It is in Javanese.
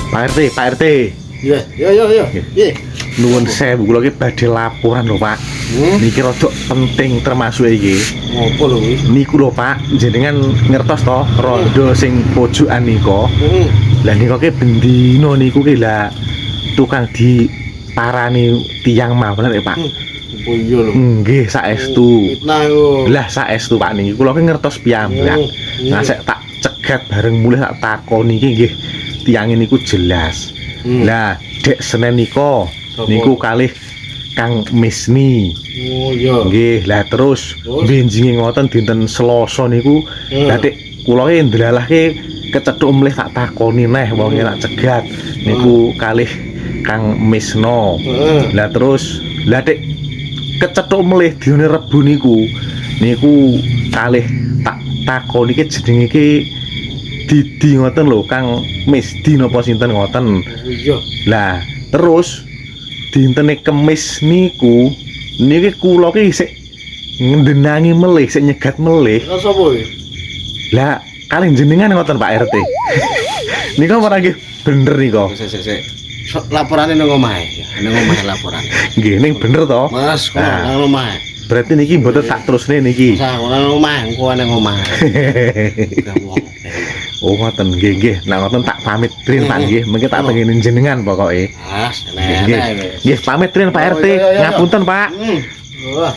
Pak RT, Pak RT. Iya, yo yo yo. Piye? Nuwun sewu, kula iki badhe laporan lho, Pak. Niki rada penting termasuk iki. Ngopo lho kuwi? Niku lho, Pak, jenengan ngertos to rondo sing pojokan nika. Lah nika ki bendina niku ki lah tukang diparani tiyang mawon lho, Pak. Opo iya lho. Nggih, saestu. Fitnah iku. Lah saestu, Pak, niki kula ki ngertos piyambak. Nah, sek tak cegat bareng mulih tak takoni iki nggih tiyang niku jelas. Lah, dek Senin nika Sapa? Niku kalih Kang Misni. Oh iya. Nggih, lah terus Terus? Benjinge ngoten dinten Selasa niku. Lah dek kula ki ndelalahke kecethuk mlih tak takoni neh wong tak cegat niku kalih Kang Misno. Lah terus lah dek kecethuk melih dina Rebu niku niku kalih tak takoni ki jenenge ki Didi ngoten lho, Kang Misdi napa sinten ngoten. Oh iya. Lah terus dintene Kemis niku niki kula ki sik ngendenangi melih, sik nyegat melih. Lah sapa kuwi? Lah kalih jenengan ngoten, Pak RT. Nika ora nggih bener nika? Sik sik sik. Laporane nang omahe. Nang omahe laporane. Nggih, ning bener to? Mas, kono Nah. nang omahe. Berarti niki mboten tak terusne niki. Usah kono nang omahe, engko nang omahe. Udah wong. Oh ngoten, nggih nggih. Nah ngoten tak pamit riyin, Pak, nggih. Mengke tak tengene jenengan pokoke. Ah, Nggih. enak. Nggih, pamit riyin, Pak Oh, RT. iya. Ngapunten, Pak. Wah.